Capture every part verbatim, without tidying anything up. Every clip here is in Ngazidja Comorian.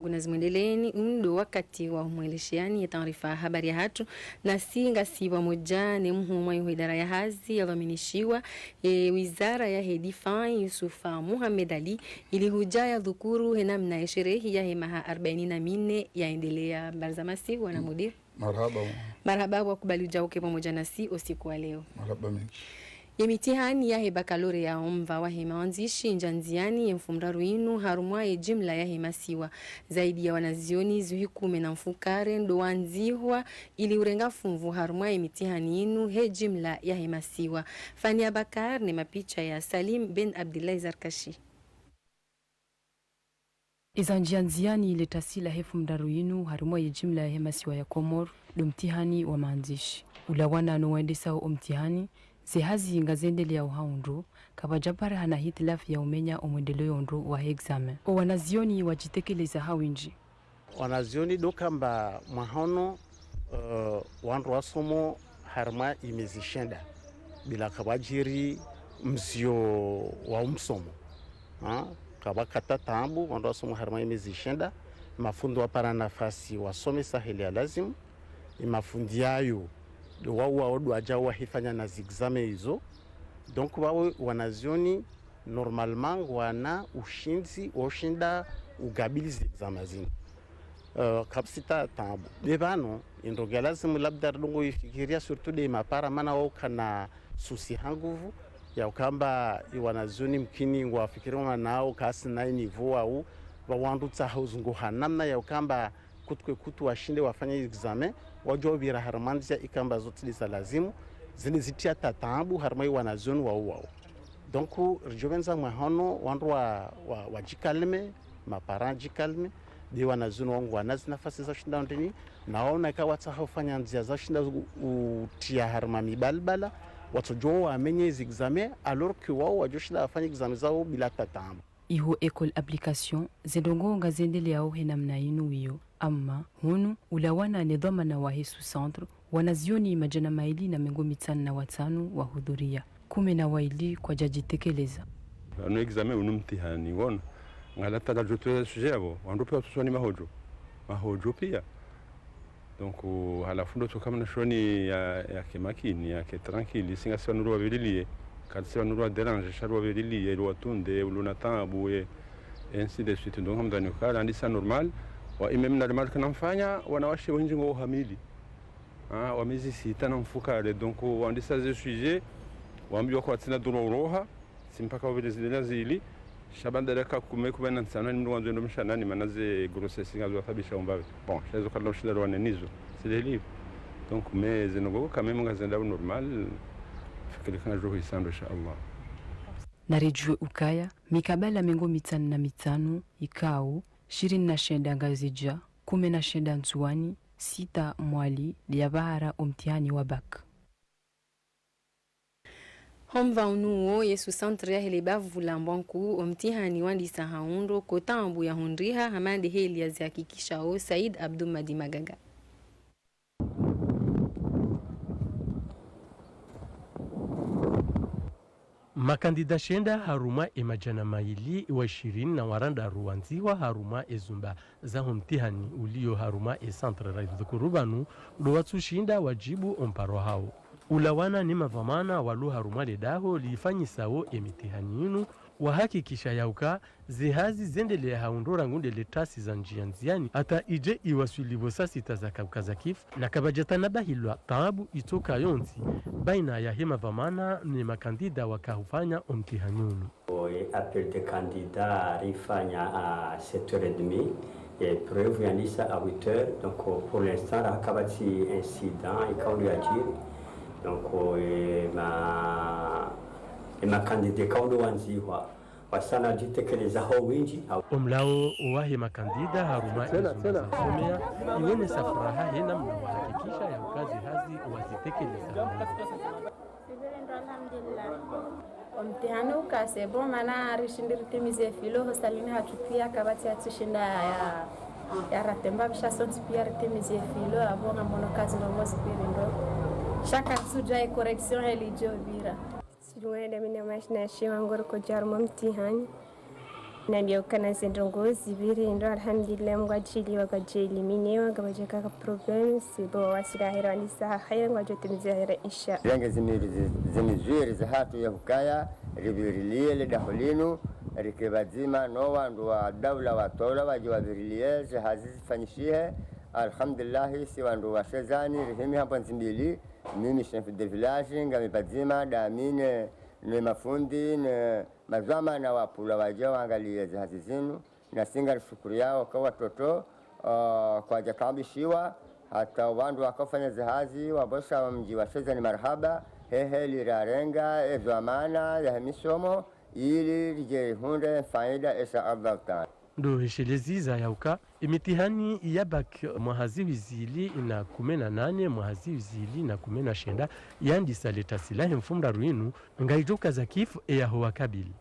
Nguna zimwendeleeni, unu ndo wakati wa humwelesheani ye taarifa habari yahatru, nasi ngasi pvamoja ne mhuu mwa iho idara ya hazi yadhwaminishiwa ye wizara yahe défense, Yusufa Mohamed Ali, ili huja yadhukuru he namna ye sherehi yahe maha arbaini na mine yaendelea. Habari za masihu, bwana mudir. Marahaba. Marahaba wakubali uja uke pvamoja nasi usiku wa leo. Marahaba mengi. Ye mitihani yahe bakalorea omva wahe mawandzishi nja ndziani ye mfumoraru inu harumwa ye jimla yahe masiwa. Zaidi ya wanazioni zihwi kume na mfukare ndo wandzihwa ili urenga funvu harumwa ye mitihani inu he jimla yahe masiwa. Fani Abakar ne mapicha ya Salim Ben Abdillahi Zarkashi. Iza nja ndziani le tasi lahe mfumoraru inu harumwa ye jimla yahe masiwa ya Komori ndo mtihani wa mawandzishi. Ulawana no waendesao omtihani, ze hazi ngazendeleao ha undru, kapvajapara hana hitilafu ya umenya omwendeleo ondro wahe examen. Owanazioni wajitekeleza ha winji. Wanazioni ndo kamba mwaha unu, eh, wandru wasomo harumwa imezi shenda, bila kapvajiri mzio wa umsomo. Ha? Kapvakatra taabu, wandru wasomo harumwa imezi shenda, mafundi wapara nafasi wasomesa heli ya lazimu, imafundi yayo ndo wao wao ndo waja wahifanya na zi examen izo. Donc, wawe wanazioni, normalement, ngwana ushindzi wa ushinda ukabili zi examen zinu. Eh, kapvatsi taabu. Be pvanu, indro nge lazimu labda ridungo ifikiria surtout nde mapara mana wao kana souci ha nguvu, ya ukamba iwanazioni mkini ngwafikiri mana wao kasi na niveau wao, pvwa wandru tsaha uzunguha namna ya ukamba kutu ke kutu washinde wafanye examen, wajo pvira harumwa ndzia ikamba zo tsi nde za lazimu, zinde zitria ta taabu harumwa iwanazioni wao wao. Donc, rijo pvendza mwaha unu, wandru wa, wa, wajikalme, mapara wajikalme, be wanazioni wao ngwana zi nafasi za ushinda ndrini, na wao na ika watsaha ufanya ndzia za ushinda u-, utria harumwa mibalbala, watsojo wamenye zi examen, alors que wao wajo shinda wafanye examen zao bila ta taabu. Iho école application, ze ndrongoo ngazendeleao he namna inu wiyo. Amma, hunu, ulawana ne dhwamana wahe sous-centre, wanazioni majana maili na mengo mitsanu na watsanu wahudhuria. Kume na waili kwajajitekeleza. Ano examen unu mtihani, wona. Ngala tala joto ya sujet yapvo, wandru pia watusoni mahojo. Mahojo pia. Donc, halafu ndo tsoka mna shoni ya, yake makini, yake tranquille, si ngasi pvanu riwapvirilie, katsi pvanu riwadéranger, sha riwapvirilie, riwatunde, ulona taabu, et ainsi de suite. Donc, hamdhani ukala, handisa normal, wa, et même na remarque namfanya, wanawashe wenji ngo uhamili. Ah, wa mezi sita na mfukare, donc, wandisa ze sujet, wambiwa kwatsina droit uroha, si mpaka wapvire zile na zili, sha baanda ya ka kume, kume na ntsanu, ni mndru wandzo ndo mshanani, mana ze grossesse ngazo watabisha umbapvi. Bon, sha izo kala ushinda wane nizo, c'est des livres. Donc, mais ze ndrongoo quand même ngazenda au normal, fikiri kana jo hwisando, insha Allah. Narijue ukaya, mikabala mengo mitsanu na mitsanu, ikao, shirini na shenda Ngazidja, kume na shenda Ndzuwani, sita Mwali, ndo yapvahara omtihani wa bac. Homva unu wo, ye sous-centre yahe le bavu la Mbwankuu, omtihani wandisa ha undro, ko taabu yahundriha, hama nde heli yazihakikishao Said Abdou Madi Magaga. Makandida shenda harumwa e majana maili wa ishirini na warandraru wandzihwa harumwa e zumba zaho mtihani ulio harumwa e centre raidhukuru pvanu, ndo watsushinda wajibu omparo hawo. Ulawana ni madhwamana walo harumwa le daho lifanyisao e mitihani inu, wahakikisha yauka ze hazi zendelea ha undro rangu nde le tasi za njia ndziani, hata ije iwaswili pvo saa sita za kauka za kifu, na kapvajatana bahilwa taabu itsoka yontsi, baina yahe madhwamana ne makandida waka hufanya omtihani unu. O, e appel de candidat rifanya à sept heures et demie, e épreuve yandisa à huit heures, donc, pour l'instant, ra kapvatsi incident, ikao ndo yajiri. Donc, e ma, e makandida ikao ndo wandzihwa, wasana jitekeleza ho winji, ha. Omlao wahe makandida harumwa e zumba za usomea, iwonesa furaha he namna wahakikisha yauka ze hazi wazitekeleza. Sivile ndo alhamdulillah. Omtihani uka c'est bon, mana rishindi ritimize filo, ho salini hatru pia kapvatsi yatsushinda ya, ya ratemba, bisha sontsi pia ritimize filo, apvo ngamwono ka zi ndrongoo zipviri ndo. Sha katsujua e correction heli ijo pvira. Sijumwende mine mashina ya shiwa ngori ko jarumwa mtihani. Nambiya ukana ze ndrongoo zipviri ndo, alhamdulillah, Mungu adjaaliya ngwadjo éliminé, ngapvadjaka problème, c'est bon, wasila heri, wandisa hahaya, ngwadjo timiza heri, insha. Zenge zimiri zi-, zimizwiri zahatru ya hukaya, ripviriliye le daho linu, rike pvadzima no wandru wa daula watolwa wadje wapviriliye, ze hazi zifanyishihe. Alhamdulillah, si wandru wa Shezani, rihimi hamba ndzimbili, mimi chef de village, ngami pvadzima, damine, ne mafundi, ne madhwamana wapvulwa wadje waangaliye ze hazi zinu. Nasi ngarishukuriyao ka watoto, ah, kwadja kambishiwa, hata wandru wakofanya ze hazi, wabosha mdji wa Shezani marahaba, hehe lirarenga, edhwamana, yahe misomo, ili ridje rihundre faida, insha Allah taala. Ndo hesheleza ya uka, emitihani ya bac mwaha zihwi zili na kume na nane, mwaha zihwi zili na kume na shenda, yandisa le tasi lahe mfumoraru inu, ngayidjo uka zakifu eyaho wakabili.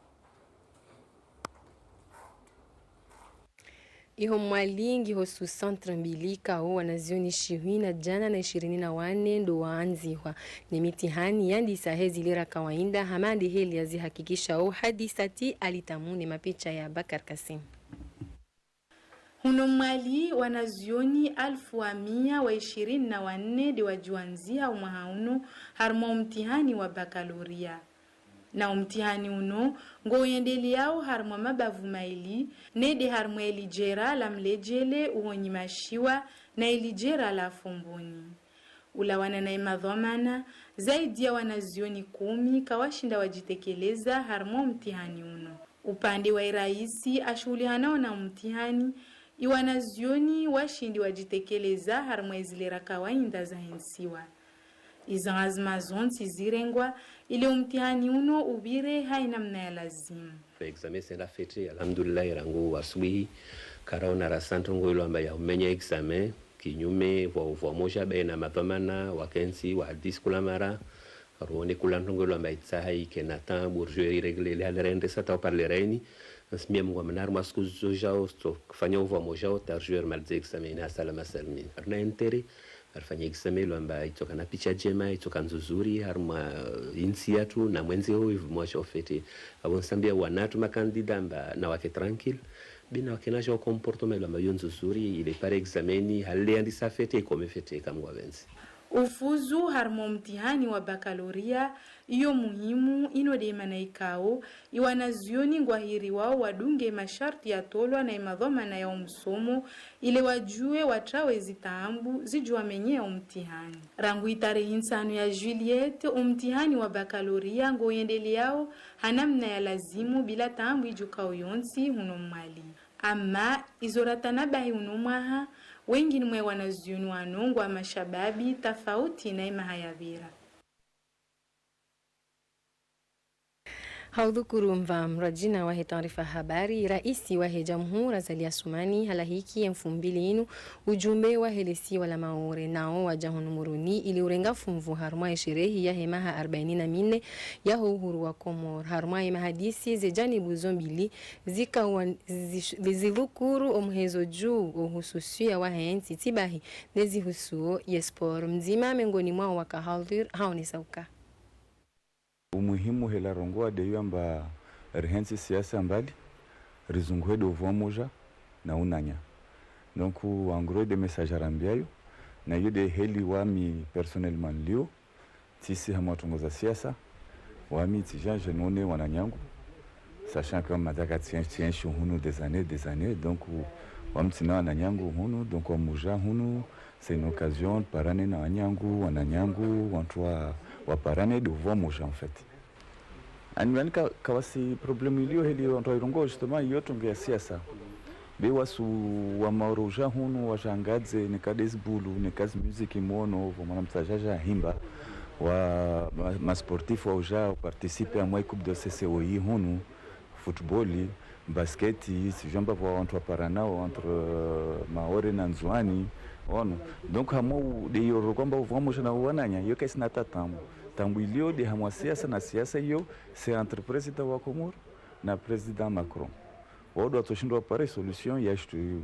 Iho Mwali ngiho sous centre mbili ikao wanazioni shihwi na djana na ishirini na wane ndo waandzihwa. Ne mitihani yandisa he zilera kawaida hama nde heli yazihakikishao Hadisati Alitamu ne mapicha ya Bakar Kasim. Huno Mwali wanazioni alfu wa mia wa ishirini na wanne nde wadjo andziha omwaha unu harimwa omtihani wa bakaloria. Na omtihani unu ngo uyendeleyao harimwa mabavu maili, nde harimwa eligera la Mledjele uho Nyumashiwa na eligera la Fomboni. Ulawana na emadhwamana, zaidi ya wanazioni kumi kawashinda wadjitekeleza harimwa omtihani unu. Upande wa eraisi ashuhulihanao na omtihani, ewanazioni washindi wadjitekeleza harimwa ezilera kawaida zahentsiwa. Izo anzima zontsi zirengwa, ile omtihani unu upvire ha enamna ya lazimu. Examen senda fêté, alhamdulillah, rangu asubuhi, karaona rasa ndrongoo ilo amba ya umenya examen, kinyume, vwa, vwa moja baina madhwamana, wakentsi, wahadisi kula mara, ruone kula ndrongoo ilo amba itsaha ike na temps, pour jouer irrégulier, hali rende sa tao parler raini, nsimia Mungu amana harimwa siku zo jao, tso fanya uvwa moja, ota jouer malgré examen, ina salama salmin. Harina intérêt, harifanya examen ilo amba itsoka na picha djema, itsoka nzuzuri, harimwa, eh, intsi yatru, na mwendze ho ivu mwacho fêté. Avo nsambia wanatru makandida amba na wake tranquille, bina wake na jo comportement ilo amba yo nzuzuri, ile pare examen, hali yandisa fêté, ikome fêté, kamwa venzi. Ufuzu harimwa omtihani wa bakaloria, iyo muhimu, ino nde mana ikao, ewanazioni ngwahiriwao wadunge masharti yatolwa na emadhwamana ya omsomo, ile wadjuwe watrawe zitaabu zidjo wamenyea omtihani. Rangu itarehi ntsanu ya juillet, omtihani wa bakaloria ngo uyendeleyao ha namna ya lazimu bila taabu idjukao yontsi huno Mwali. Ama, izo ratanabahi uno mwaha, wengine mwe wanazioni wanu ngwa mashababi tafauti na emaha yapvira. Ha udhukuru mva mradjina wahe taarifa habari, raisi wahe jamhuri Azali Assoumani halahiki emfumbili inu ujumbe wahe lesiwa la Maore, nao wadja hunu Moroni ili urenga fumvu harumwa esherehi yahe maha arbaini na mine yaho uhuru wa Komori. Harumwa emahadisi, ze janibu zo mbili zikawa zish-, zidhukuru omuhezo juu ohususiya wahe ntsi, tsi bahi ne zihusuo ye sport. Mdzima mengoni mwao waka hadhir haonesa uka umuhimu hela rongoa nde yo amba rihentsi siasa mbali, rizunguhe nde uvwamoja na unanya. Donc, en gros, nde message arambiayo, na yo nde heli wami personnellement nilio, tsisi hamwa trongo za siasa, wami tsi jeune, je none wananyangu, sachant que wami madaka tsi-, tsienshi hunu des années, des années, donc, wami tsina wananyangu hunu, donc, wamoja hunu, c'est une occasion, parane na wananyangu, wananyangu, wantru wa, waparane nde uvwamoja, en fait. Ani wani ka, kawasi problème ilio heli wantru wa irongo, justement, iyo trongo ya siasa. Be wasi wa Maore uja hunu, waja Ngazidja, neka nde zibulu, neka zi musique mono, vo mwana mtsaja ja himba, wa, ma, ma sportif wa uja, participer à moi Coupe de C C O I hunu, football, basket, sijamba vwa wantru waparanao entre, euh, Maore na Ndzuani, ono. Donc, hamwa u-, nde iyo ro kwamba uvwamoja na uwananya, iyo kaisina taabu. Taabu ilio nde hamwa siasa na siasa iyo, c'est entre président wa Comores na président Macron. Wao ndo watsoshindwa wapare solution ya shitru,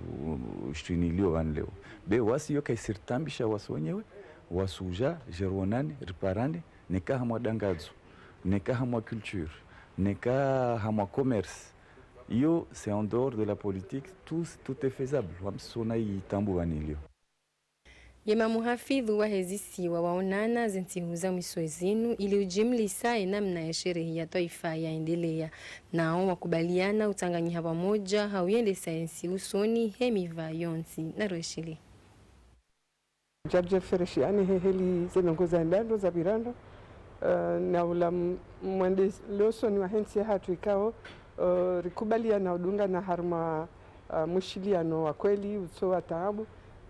shitru ini ilio vanu leo. Be wasi iyo kaisi ritambisha wasi wenyewe, wasi uja, je rionane, riparane, neka hamwa dangadzo, neka hamwa culture, neka hamwa commerce, Iyo, c'est en dehors de la politique, tout, tout est faisable. Wamsona itambu vanilio. Ye mamuhafidhu wahe zisiwa waonana zentsihu za mwiso zinu ili ujimlisa ye namna ya sherehi ya twaifa yaendeleya. Nao wakubaliana utsanganyiha pvamoja ha uyendesa yentsi usoni he miva yontsi. Narweshili. Jabja fereshi ane heheli ze ndrongoo za ndando za birando, eh, na ula m-, mwende leo usoni wahe ntsi yahatru ikao, eh, rikubaliana udungana harumwa, eh, mwishiliano wa kweli, utso wa taabu,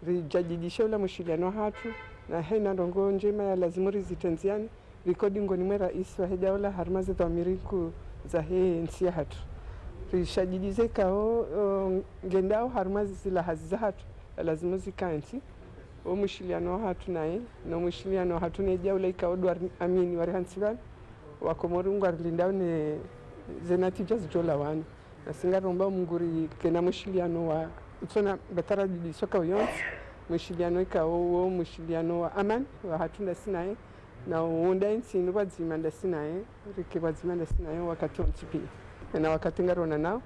rijadidishe ula mwishiliano wahatru, na hena ndrongoo ndjema ya lazimu rizitrendziane, rikodi ngoni mwe raisi wahe daula harumwa ze dhwamiri nkuu zahe ntsi yahatru. Rishadidize ikao, eh, ngendao harumwa zila hazi zahatru, ya lazimu zikantsi, o mwishiliano wahatru naye, no mwishiliano wahatru ne daula ikao ndo wari amini wari hantsi pvanu, Wakomori ngwarilindao ne ze natija zidjolawana. Nasi ngaromba Mungu rikena mwishiliano wa utsona batara didi soka uyontsi, mwishiliano ikao wo mwishiliano wa amani, wahatru ndasi naye, na uunda intsi inu pvwadzima ndasi naye, rike pvwadzima ndasi naye wakati wontsi pia. Na wakati ngarona nao,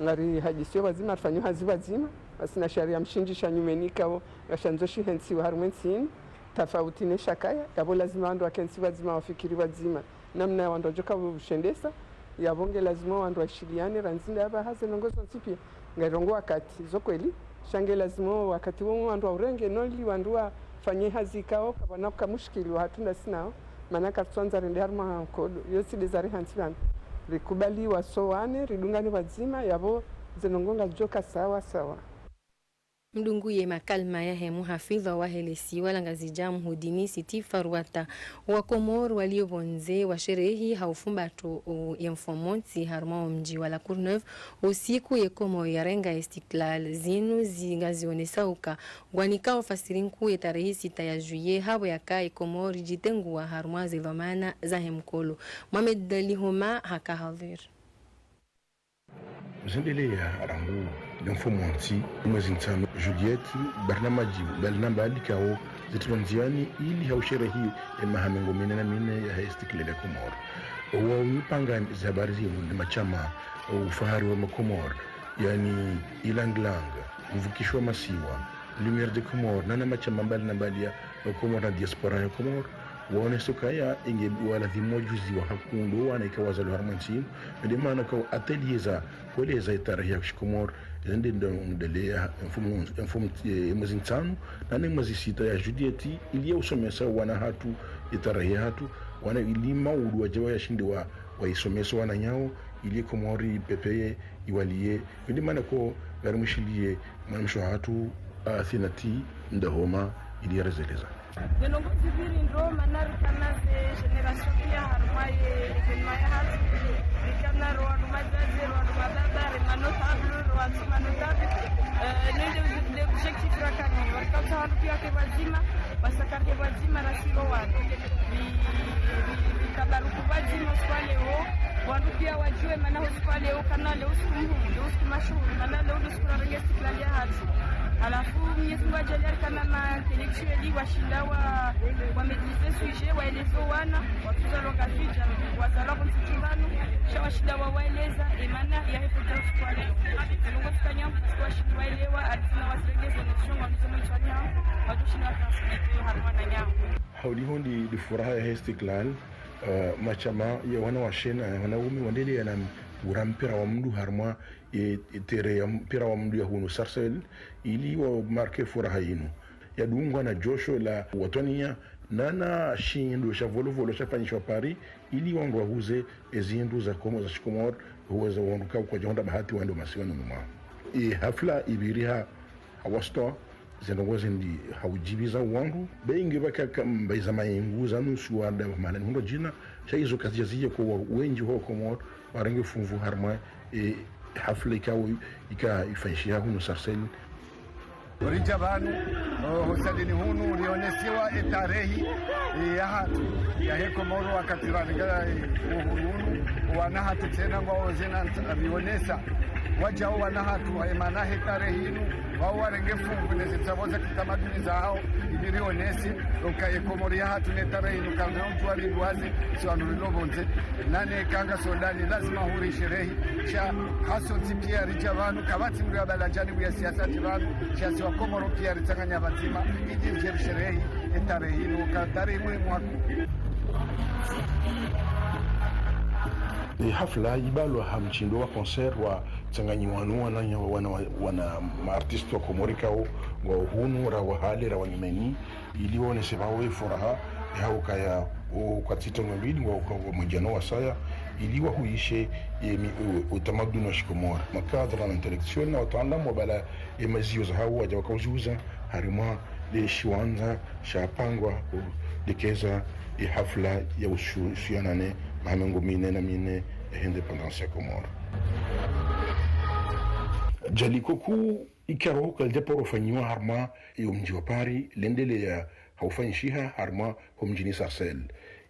ngarihadisio pvwadzima, rifanyo hazi pvwadzima, pvasina sharia mshindzi sha nyumeni ikao, ngashandzo shihentsiwa harumwa entsi inu, tafauti ne shakaya, yapvo lazima wandru wakentsi pvwadzima, wafikiri pvwadzima. Namna ya wandru wadjoka ushendesa, yapvo nge lazima wandru waishiliane, randzi nda yapvaha ze ndrongoo zontsi pia. Ngairongo wakati, zo kweli, sha nge lazima wakati wo wandru waurenge, no ili wandru wafanye hazi ikao, kapvana uka mushkili wahatru ndasi nao, mana karitsondza rende harumwa nkodo, yo tsi nde zari hantsi pvanu. Rikubali wasowane, ridungane pvwadzima, yapvo ze ndrongoo ngazidjoka sawa sawa. Mdungu ye makalima yahe muhafidhwa wahe lesiwa la Ngazidja Mhudini Siti Farwata. Wakomori walio pvondze washerehi ha ufumbatro ye mfumontsi harumwa omdji wa La Courneuve, usiku ye Komori yarenga istiklal. Zinu zi ngazionesa uka ngwanikao fasiri nkuu ye tarehi sita ya juillet, hapvo yaka ye Komori idjitengua harumwa ze dhwamana zahe mkolo. Mohamed Lihoma haka hadhwir. Zendeleya rangu le mfumontsi, mwezi ntsanu juillet, barnamaji mbali na mbali ikao zitrilwa ndziani ili ha usherehi ye maha mengo mine na mine yahe istiklal ya Komori. Owa upanga ze habari zinu ni mashama, ufahari wa Makomori, yaani Ylang Ylang, mvukisho wa masiwa, Lumière des Comores, nana mashama mbali na mbali ya Komori na diaspora ya Komori, waonesa ukaya inge walazimu wajuziwa ha uka ndo wana ikao wazalwa harumwa entsi inu, nde mana ikao atelier za kueleza itarehi ya shikomori zende ndo mdeleya mfumo, mfumo, eh, mwezi ntsanu, nane mwezi sita ya juillet, ili ya usomesa wana hatru itarehi hatru, wana ili maudu wadje wayashinde wa, waisomesa wananyao, ili Komori ipepeye iwaliye. Nde mana ikao ngarimwishiliye mwanamshe hatru Athinati Ndahoma ili yarezeleza. Ze ndrongoo zipviri ndro mana rikana ze génération pia harumwa ye événement yahatru. Rikana ro wandru madzadze, ro wandru mababa, ro ma notable, ro wandru ma notable. Eh, nende le objectif rakana, warikao utsaha wandru pia wake pvwadzima, wasakarihe pvwadzima, rasi ro wandru. Ri, ri, ritabaruku pvwadzima usiku wa leo, wandru pia wadjuwe mana ho usiku wa leo, kana leo usiku muhimu, leo usiku mashuhuri, mana leo ndo usiku rarenge istiklal yahatru. Halafu Mwenyezi Mungu ajaaliya rikana ma intellectuels washinda wa, wa maîtriser sujet, waeleze wana, watuza longa fija, wazalwa kontsi chumbanu, sha washinda wawaeleza, e mana yahe fête ya usiku wa leo. Ze ndrongoo zikanyambu, usiku washinda waelewa, aritsina wazirenge ze notions, wanduze mwitswani hao, wadjoshinda watransmettre yo harumwa wananyao. Hauliho ndi, ndi furaha yahe istiklal, eh, mashama ya wanawashe na ya wanaume wandeleya na mpira wa mndru harumwa e, e terrain ya mpira wa mndru ya hunu Sarcelles, ili wa marquer furaha inu. Yadungwa na djosho la watwaniya, nana shindo sha volovolo shafanyishwa Paris, ili wandru wahuze ezindru za Komo-, za shikomori, huweza wandru ka kwadjahundra bahati wandru masiwani mwa. E hafla ipviri ha, ha wastwa, ze ndrongoo zindi ha udjibiza wandru, be inge pvaka ka mbayi za mayingu za nusu wada mahala ni hundro djina, sha izo kazidja zidje ikao wendji ho Komori, warenge funvu harumwa, e, hafla ikao ika ifanyishiha hunu Sarcelles. Ridja pvanu, o, hosadini hunu, rionesiwa etarehi, e, yahatru, yahe Komoro wakati rarenga, e, uhuru hunu, wana hatru tsena ngwao zena nta-, rionesa. Wadjao wana hatru, e, mana he tarehi inu, wao warenge fungu neze ntsapvo za kitamaduni zahawo, ili rionese, uka e Komoro yahatru ne tarehi inu, kanga mdru wa ridwaze, si wanu rilo pvondze, nane kanga sondani, lazima huri sherehi, sha hasontsi pia ridja pvanu, kapvatsi mdru ya baladjani buya siasa tsi pvanu, sha si wa Komoro pia ritsanganya pvadzima, ili ridje risherehi, etarehi inu, ka tarehi muhimu waku. E hafla ibalwa ha mtsindo wa concert wa tsanganyiwanu wana, wana, wana, wana ma artistes wa Komori kao, ngwao hunu, ra wa hale, ra wa nyumeni, ili waonese pvao e furaha, yahawo ukaya, o, kwatsi tongo mbili, ngwao, ngwao mwedjano wasaya, ili wahuishe, e, mi, o, utamaduni wa shikomori. Ma cadres na ma intellectuels na wataalamu wabala, e, mazio zahawo wadja wakauziuza, harimwa le shiwandza shapangwa, o, lekeza, e, hafla ya usu-, usuyanane, maha mengo mine na mine, e, indépendance ya Komori. Djaliko kuu ikao kalidja paro fanyiwa harumwa yo mdji wa Paris, lendeleya ha ufanyishiha harumwa ho mdjini Sarcelles.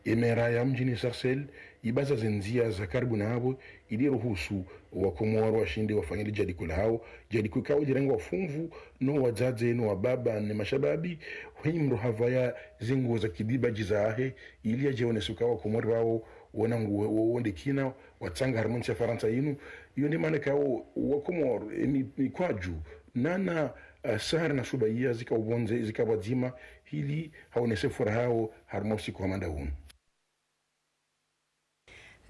E mera ya mdjini Sarcelles ibaza ze ndzia za karibu na apvo ili ruhusu wa Komoro washinde wafanye le djaliko lahawo, djaliko ikao lirengwa funvu no wadzadze no wababa ne mashababi, hwenyi mdru havaya ze nguo za kidibadji zahe, ili yadje onese uka wa Komori wao, wona nguo, wo, wo nde kina, watsanga harumwa ntsi ya Farantsa inu, iyo nde mana kao wa Komoro, e, mi, mikwaju, nana, a, sahari na shubaiya zika upvondze, zika pvwadzima, hili haonese furaha yahawo harumwa usiku wa manda unu.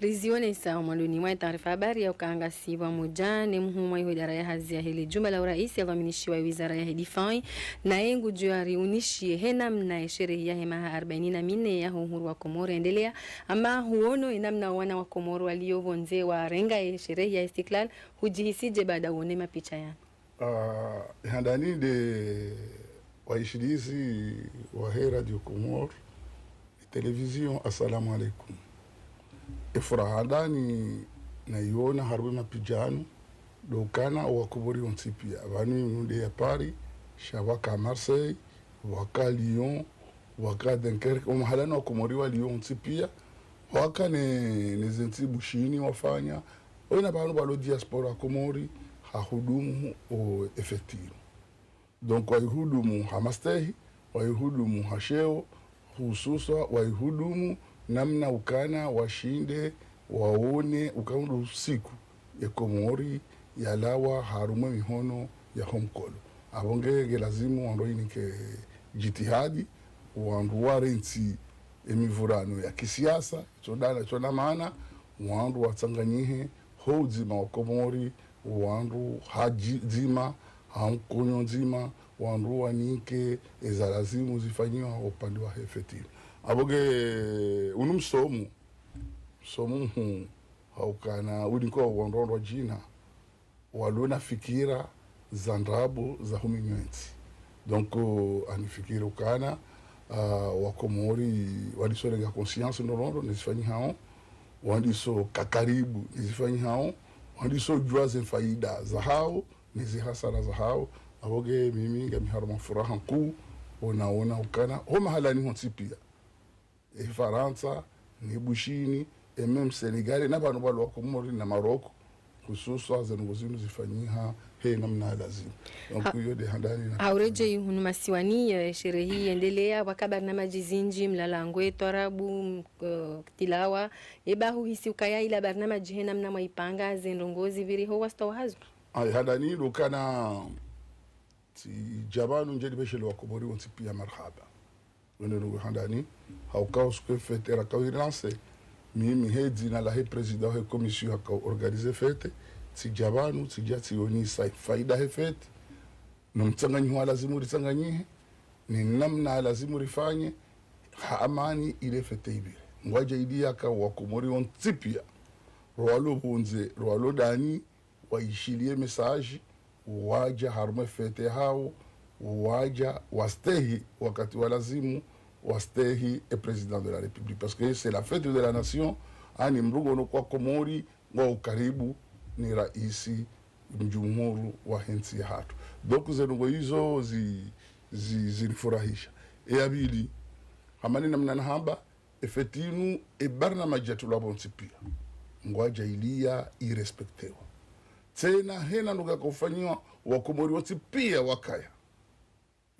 Rizionesa omwandoni mwa taarifa habari ya uka ngasi pvamwedja ne muhuu mwa iho idara ya hazi yahe le jumba la uraisi yadhwaminishiwa wizara yahe défense, naye ngudjo yariunishie he namna ye sherehi yahe maha arbaini na mine yaho uhuru wa Komoro yendeleya, ama huono ye namna wana wa Komoro walio pvondze warenga ye sherehi ya Istiklal, hudjihisije baada uone mapicha yanu? Ah, handani nde waishilizi wahe Radio Comores, télévision, assalamu alaikum. E furaha handani naiona harumwa mapicha yanu, ndo ukana wa Komori wontsi pia. Pvanu inu nde ya Paris, sha pvwaka Marseille, pvwaka Lyon, pvwaka Dunkerque, omahalani wa Komori walio wontsi pia, pvwaka ne, ne ze ntsi Bushini wafanya, wena pvanu pvalo diaspora Komori, hahudumu o effectif. Donc, waihudumu ha mastehi, waihudumu ha sheo, hususwa waihudumu namna ukana washinde waone uka undru usiku ye Komori yalawa harumwa mihono yaho mkolo. Apvo nge, nge lazimu wandru wainike jitihadi, wandru warentsi emivurano ya kisiasa, itsodana, itsona maana, wandru watsanganyihe ho udzima wa Komori, wandru ha dji-, dzima, ha mkonyo ndzima, wandru wanike eza lazimu zifanyiwa upande wa effectif. Apvo nge unu msomo, msomo mhuu, ha ukana ulinko wandru wandru wadjina, walo na fikira za ndrabo za huminywa entsi. Donc, euh, ani fikiri ukana, ah, wa Komori wandiso renga conscience ndrongoo ndrongoo nezifanyihao, wandiso ka karibu nezifanyihao, wandiso djuwa ze faida zahao, nezi hasara zahao. Apvo nge mimi ngami harumwa furaha nkuu, ona, ona ukana, ho mahalani hontsi pia, e Farantsa, ne Bushini, e même Sénégal, na pvanu pvalo wa Komori na Maroc, hususwa ze ndrongoo zinu zifanyiha he namna ya lazimu. Donc, ha-, iyo nde handani na ha uredjeyi hunu masiwani, eh, sherehi yendeleya, pvwaka barnamaji zindji, mlalangwe, twarabu, m-, eh, tilawa, eba huhisi ukaya ila barnamaji he namna mwaipanga, ze ndrongoo zipviri ho wastwa wahazo? Ayi, handani ndo ukana tsidja pvanu ndje nipveshelea wa Komori wontsi pia marahaba. Wende nungu handani, ha ukao siku ye fête rakao ilanse, mimi he dzina lahe président he commission yakao organiser fête, tsidja pvanu, tsidja tsionesa faida he fête, no mtsanganyiho wa lazimu ritsanganyihe, ni namna ya lazimu rifanye, ha amani ile fête ipvire. Ngwadja idi yaka wa Komori wontsi pia, rwalo pvondze, rwalo ndani, waishiliye message, wadja harumwa fête hao, wadja wastehi wakati wa lazimu, wastehi e président de la République. Parce que c'est la fête de la nation, ani mrungo no kwa Komori, ngwa ukaribu ni raisi mjumhuru wa hentsi yahatru. Donc, ze ndrongoo izo zi, zi, zinifurahisha. E ya pvili, hama ni namna nahamba, e fête inu, e barnamaji yatulwa pvontsi pia, ngwadja iliya irespectewa. Tsena hena ndrongoo yaka ufanyiwa, Wakomori wontsi pia wakaya.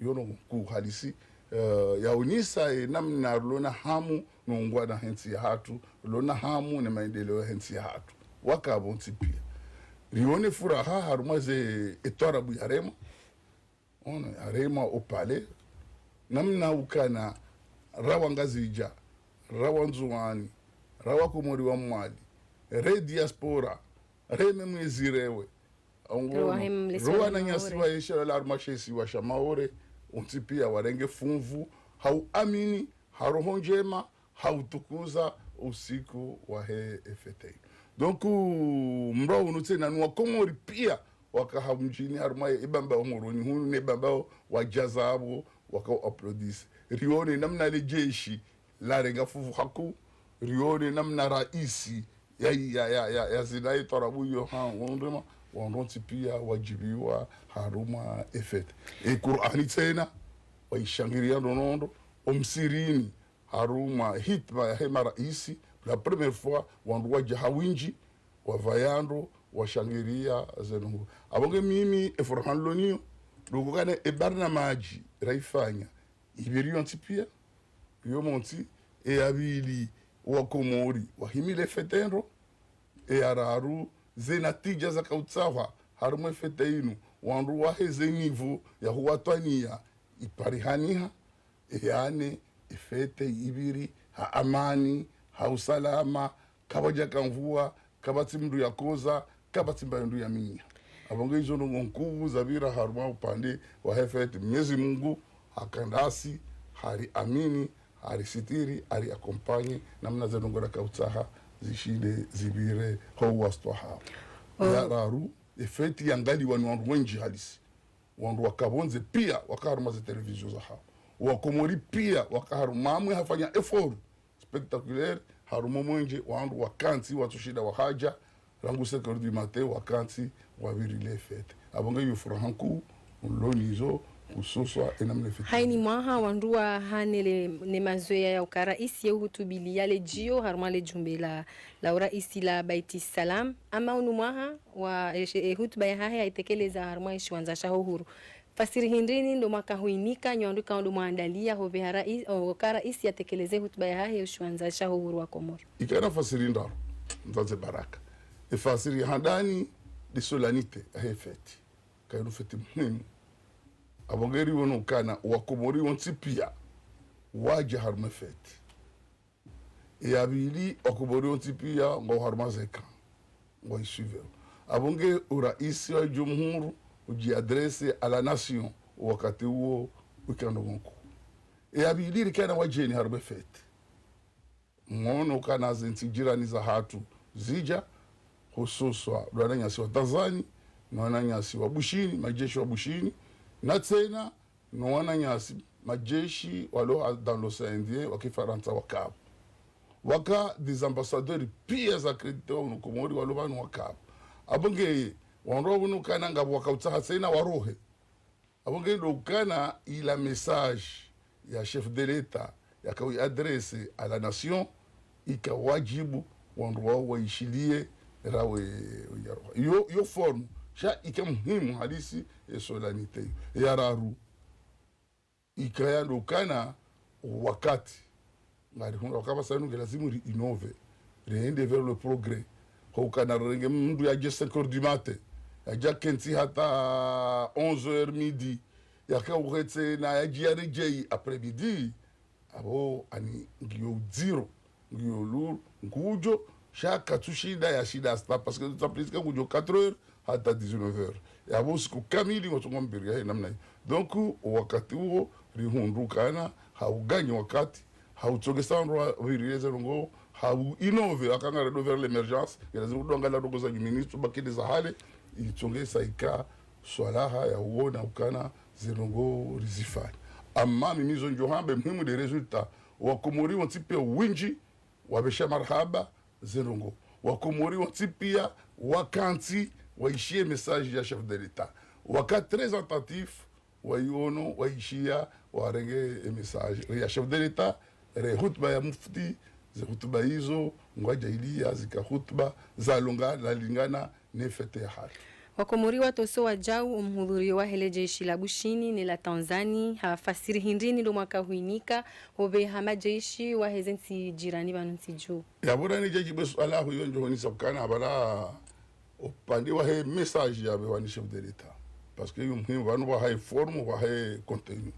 Iyo ndrongoo nkuu halisi, eh, yaonesa e namna rilo na hamu no ungwana he ntsi yahatru, rilo na hamu ne maendeleo yahe ntsi yahatru. Waka pvontsi pia. Rione furaha harumwa ze e twarabu yaremwa. Ono, yaremwa o palais. Namna ukana ra wa Ngazidja, ra wa Ndzuwani, ra Wakomori wa Mwali, re diaspora, re me mwezi rewe. Ongo, ro wananyasi waesha wala harumwa she isiwa sha Maore, wontsi pia warenge funvu, ha uamini, ha roho ndjema, ha utukuza usiku wahe e fête inu. Donc, mrwa unu tsena ni Wakomori pia waka ha mdjini harumwa e Bambao Moroni hunu, ne Bambao wadjaza apvo, waka uapplaudisse. Rione namna le jeshi larenga funvu hakuu, rione namna raisi ya, ya, ya, ya, yazina e twarabu iyo ha, wandrema, wandru wontsi pia wadjibiwa harumwa e fête. E Kur'ani tsena, waishangiria ndro no ndro, o msirini, harumwa hitma yahe maraisi, la première fois, wandru wadja ha windji, wapvaya ndro, washangiria ze ndrongoo. Apvo nge mimi, e furaha nilo nayo, ndo ukana e barnamaji raifanya, ipviri yontsi pia, iyo montsi, e ya pvili Wakomori wahimile e fête ndro, e ya raru ze natija zaka utsahwa harumwa e fête inu, wandru wahe ze niveau ya huwatwaniya iparihaniha, e ya nne e fête ipviri ha amani, ha usalama, kapvadjaka nvua, kapvatsi mndru yakoza, kapvatsi mba mndru yaminya. Apvo nge izo ndrongoo nkuu zapvira harumwa upande wahe fête. Mnyezi Mungu haka ndasi, hariamini, harisitiri, hariaccompagner, namna ze ndrongoo raka utsaha zishinde zipvire ho uwastwa hawo. Oh. Ya raru, e fête yangaliwa ni wandru wendji halisi. Wandru waka pvondze pia waka harumwa ze télévision zahawo. Wakomori pia waka harumwa, amwe hafanya effort spectaculaire, harumwa o mwendje, wandru wakantsi, watsushinda wahadja, rangu cinq heures du matin, wakantsi, wapvirile e fête. Apvo nge iyo furaha nkuu nilo nayo, hususwa e namna e fête. Haini mwaha wandru wahanele ne mazoea ya uka raisi ye uhutubiliya le djio harumwa le djumba la, la uraisi la Baiti Salam, ama unu mwaha wa, e, e hutuba yahahe yaitekeleza harumwa e shiwandza shaho huru. Fasiri hindri ni ndo mwaka huinika, nyi wandru ikao ndo mwaandaliya hopveha rai-, oka raisi yatekeleze hutuba yahahe ho shiwandza shaho huru wa Komori? Ikana fasiri ndraru, ndzandze baraka. E fasiri ya handani, de solennité yahe fête. Kayinu fête muhimu. Apvo nge riwono ukana Wakomori wontsi pia wadja harumwa e fête. E ya pvili, Wakomori wontsi pia ngwao harumwa ze écran, ngwaisuivre. Apvo nge uraisi wa jumhuri udjiadresse à la nation, wakati uwo wika ndrongoo nkuu. E ya pvili, rikana wadjeni harumwa e fête. Mwono ukana ze ntsi jirani zahatru zidja, hususwa ndo wananyasi wa Tanzani, no wananyasi wa Bushini, majeshi wa Bushini, na tsena no wananyasi, majeshi walo ha, dans l'océan Indien, wa Kifarantsa wakapvo. Waka des ambassadeurs pia accrédités wa unu Komori walo pvanu wakapvo. Apvo nge, wandru wawunu ukana ngapvo waka utsaha tsena warohe. Apvo nge ndo ukana ila message ya chef de l'État, yaka uiadresse à la nation, ika wadjibu, wandru wao waishiliye, rawe, yo, yo forme, sha ika muhimu halisi, e solennité. Ya raru, ikaya ndo ukana wakati. Ngarihundra ukaya pvasa inu nge lazimu ri innove, rende vers le progrès. Ho ukana renge mndru yadje cinq heures du matin, yadje yakentsi hata onze heures midi, yaka uhetse na yadje yaredjeyi après-midi. Apvo ani ngiyo udziro, ngiyo lulu, ngudjo, sha katsushinda yashinda asta, parce que tutaplisika ngudjo quatre heures hata dix-neuf heures. Yapvo usiku kamili ngwatsongo mbiri yahe namna yi. Donc, wakati uwo, rihundru ukana, ha uganyi wakati, ha utsongesa wandru wapvirile ze ndrongoo, ha u innove, aka ngaredo vers l'émergence, nge lazimu kudonga la ndrongoo za nyumeni, tsubakini za hale, itsongesa ika swalaha ya uona ukana ze ndrongoo rizifanya. Amma mimi zo ndjo hamba muhimu de résultat, Wakomori wontsi pia windji, wapvesha marahaba ze ndrongoo. Wakomori wontsi pia wakantsi waishiye message ya chef de l'État. Waka très attentifs, waiono, waishiya, warenge e message ya chef de l'État, re hutuba ya mufti, ze hutuba izo, ngwadjailiya zika hutuba zalonga, zalingana ne fête ya hatru. Wakomori watsoso wadjau omhudhurio wahe le jeshi la Bushini ne la Tanzani, hafasiri hindri ni ndo mwaka huinika, hopve ha majeshi waheze ntsi jirani pvanu ntsi dju. Yapvo rani djadjibu e suala laho iyo ndjo honesa ukana pvala upande wahe message yapvewa ni chef de l'État. Parce que yo muhimu pvanu pvahe forme, pvahe contenu.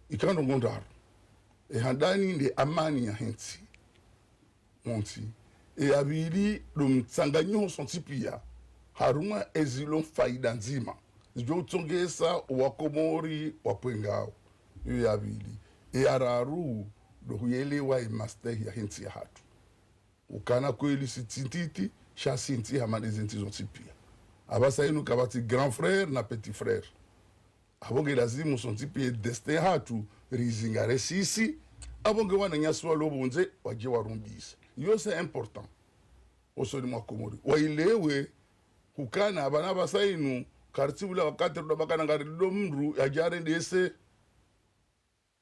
Ika ndrongoo ndraru. E handani nde amani yahe ntsi. Montsi. E ya pvili ndo mtsanganyiho sontsi piya. Harumwa ezilo faida ndzima. Zidjo utsongesa wakomori wapvwengao. Iyo ya pvili. E ya raru ndo huyelewa e mastehi yahe ntsi ya hatru. Ukana kweli si ntsi ntiti, sha si ntsi hama nde ze ntsi zontsi piya. Apvasa inu kapvatsi grand frère na petit frère. Apvo nge lazimu sontsi piya e destin hatru rizingare sisi, apvo nge wananyasi walo pvondze wadje warundise. Iyo c'est important. Osoni mwa Komori. Wailewe, hukana, pvanu apvasa inu, karitsi ula wakati ruda bakana ngari ndo mndru, yadje arendese.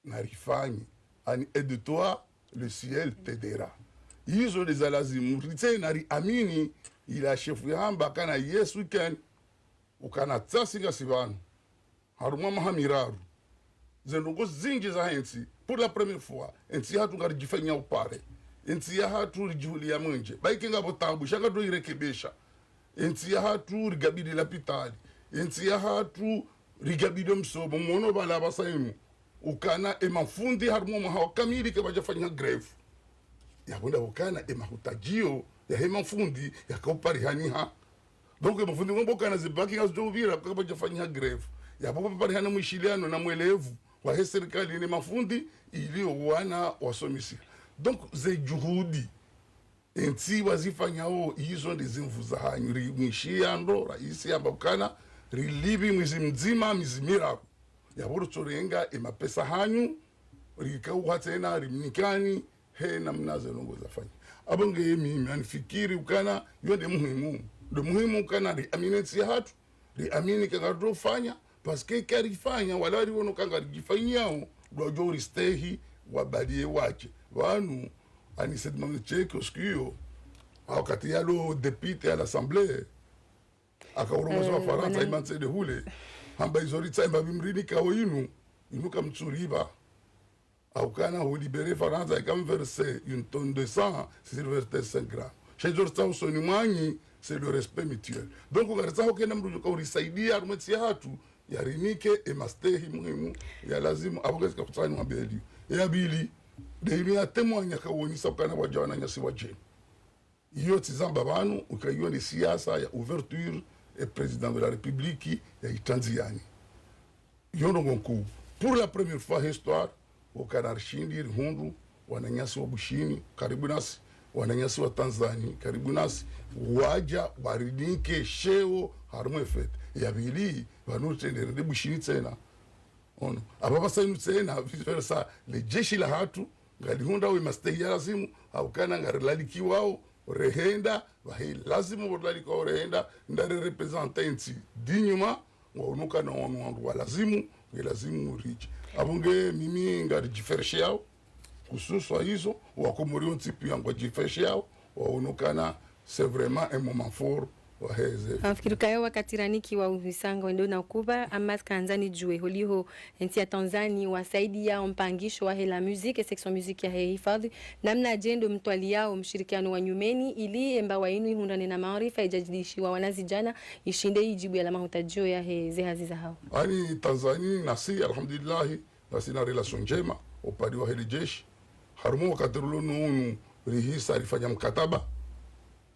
Narifanye, ani aide-toi, le ciel t'aidera. Izo nde za lazimu, ritse nariamini, ila shefu yahamba, kana yes we can, ukana tsasi ngasi pvanu. Harumwa maha miraru. Ze ndrongoo zindji zahe ntsi, pour la première fois, e ntsi ya hatru ngaridjifanyia upare. E ntsi ya hatru ridjihulia mwenje. Baike ngapvo taabu, sha ngadjo irekebesha. E ntsi ya hatru rigabidi lapitali. E ntsi ya hatru rigabidi msomo. Mwono pvala apvasa inu. Ukana e mafundi harumwa mwaha wa kamili kapvadjafanya grève. Yapvo nda ukana e mahutadjio yahe mafundi yaka uparihaniha. Donc e mafundi ngwambo ukana ze bac ngazidjo upvira kapvadjafanya grève. Yapvo paparihana mwishiliano na mwelevu wahe sirikali ne mafundi ili owana wasomesiha. Donc ze juhudi e ntsi wazifanyao, izo nde ze nvu zahanyu. Rimwishiya ndo raisi yamba ukana rilipvi mwezi mdzima, mezi miraru. Yapvo rutsorenga e mapesa hanyu, rikauha tsena, rimnikani, he namna ze ndrongoo zafanya. Apvo nge mimi nanifikiri ukana, iyo nde muhimu. Nde muhimu ukana riamini e ntsi ya hatru, riamini ka ngaridjo fanya, parce que karifanya, wala riwono ka ngaridjifanyiao, ndo wadjo uristehi, wabaliye wadje. Pvanu, ani Said Mohamed Cheikh, osiku iyo, wakati yalo député à l'Assemblée, akaurongozwa Farantsa, Imam Said Houle. Hamba izo ritsaha, hamba pvi mrinikao inu, inu kamtsuripva. Au kana hu libérer Farantsa, ika mverse une tonne de sang, si ritsaha cinq grammes. Sha izo ritsaha usoni mwanyu, c'est le respect mutuel. Donc, ngaritsaho kena mndru djoka urisaidia, harumwa e ntsi ya hatru, yarinike e mastehi muhimu, ya lazimu, apvo ngezika kutsaha nimwambiye liyo. E ya pvili, nde inu ya témoigner kauonesa ukana wadja wananyasi wadjeni. Iyo tsizamba pvanu, uka iyo nde siasa ya ouverture e président de la République ya itandziani. Iyo ndrongoo nkuu. Pour la première fois histoire, ukana rishindi rihundru wananyasi wa Bushini karibu nasi, wananyasi wa Tanzani karibu nasi, wadja warinike sheo harumwa e fête. Ya pvili, pvanu ritsende rende Bushini tsena. Ono. Apvapvasa inu tsena, vice versa, le jeshi la hatru, ngalihundrao e mastehi ya lazimu, au kana ngarilalikiwao, rehenda, pvahe lazimu pvo rilalikiwao rehenda, nda ri représenter e ntsi dignement, ngwaono ukana wanu wandru wa lazimu, nge lazimu ridje. Apvo nge mimi ngaridjifurahishiao, hususwa izo, wakomori wontsi piya ngwadjifurahishiao, waono ukana c'est vraiment un moment fort, waheze. Ngamfikiri ukaya wakati ranikiwa uhisa ngwendo na ukupva, ama kandza nidjuwe holiho e ntsi ya Tanzani wasaidia o mpangisho wahe la musique, e section musique yahe hifadhwi, namnadje ndo mtwaliyao mshirikiano wa nyumeni, ili e mbawa inu ihundrane na maarifa, ijadidishiwa wanazidjana, ishinde ijibu yala mahutadjio yahe ze hazi zahao. Ani Tanzani nasi, alhamdulillahi, ngasina relation ndjema, upande wahe le jeshi. Harumwa wakati rilo nunu rihisa rifanya mkataba.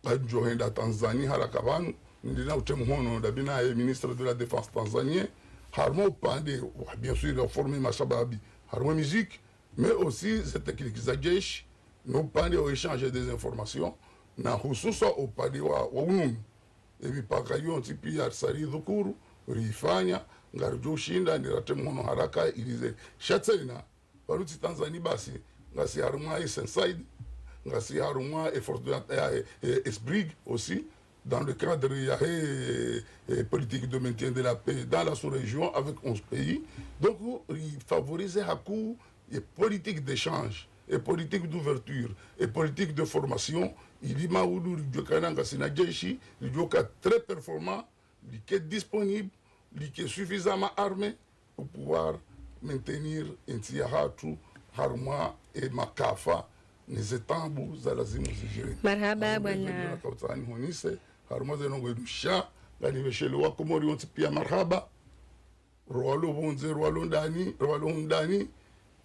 Ngamdjo henda Tanzani haraka pvanu, nindri na utre mhono, ndami naye ministre de la Défense tanzanien. Harumwa upande, wa, bien sûr, ya former mashababi. Harumwa musique, mais aussi ze technique za jeshi, no upande wa échange des informations, na hususwa upande wa, wa ununu. E mipaka yontsi piya risa ridhukuru, rifanya, ngaridjo ushinda, niratre mhono haraka, ilize. Sha tsena, pvanu tsi Tanzani basi, ngasi harumwa e Sensaid, ngasi harumwa e Fort de, eh, eh, eh, Esbrig aussi, dans le cadre ya he, eh, politique de maintien de la paix dans la sous-région avec onze pays. Donc, il favorise haku e politique d'échange, e politique d'ouverture, e politique de formation, ili maudu lidjoka nanga sina jeshi, lidjoka très performant, like disponible, like suffisamment armé pour pouvoir maintenir entsi yahatru harumwa e makafa ne ze taabu za lazimu zijiri. Marahaba, bwana. Kautsani honise, harumwa ze ndrongoo idusha, ngani veshele wa Komori wontsi pia marahaba. Rwalo pvondze, rwalo ndani, rwalo ndani,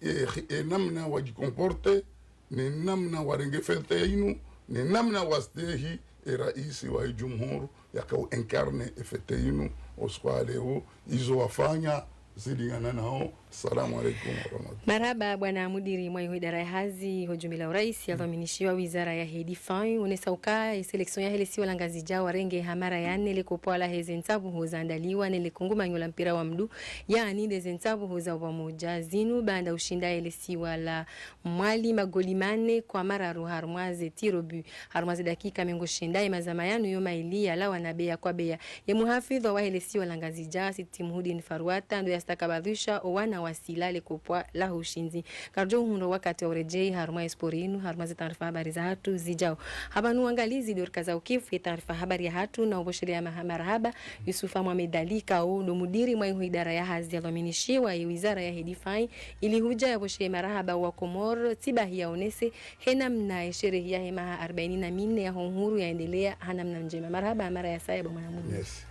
e, e namna wadjikomporte, ne namna warenge fête inu, ne namna wastehi e raisi wa jumhur yakao incarne e fête inu, osiku wa leo, izo wafanya zilingana nao. Salamu alaikum warahmatullahi. Marahaba, bwana mudiri mwa iho idara ya hazi ho jumba la uraisi, yadhwaminishiwa wizara ya he difa, unesa uka e sélection ya he lesiwa la Ngazidja warenge ha mara ya nne le kopwa la heze ntsapvuho zaandaliwa ne le kungumanyo la mpira wa mndru, yaani ndeze ntsapvuho za upamoja zinu, baanda ushinda e lesiwa la Mwali magoli mane kwa mararu harumwa ze tirs au but, harumwa ze dakika mengo shenda. Ye mazama yanu yo maili yalawana beya kwa beya. Ye muhafidhwa wa he lesiwa la Ngazidja, Sitti Muhudin Farwata, ndo yastakabadhisha owana wasila le kopwa la ushindzi. Karidjo uhundra wakati wa uredjei harumwa ye sport inu, harumwa ze taarifa habari zahatru zijao. Hapvanu wangalizi ndo rikaza ukifu ye taarifa habari yahatru na upvoshelea maha-, marahaba Yusufa Mohamed Ali, kao ndo mudiri mwa iho idara ya hazi yadhwaminishiwa ye wizara ya he difa, ili hudja yapvoshe marahaba wa Komori, tsibahi yaonese he namna ye sherehi ya he maha arbaini na mine ya ho uhuru yaendelea ha namna ndjema. Marahaba mara ya saya bo mwana mudiri. Yes.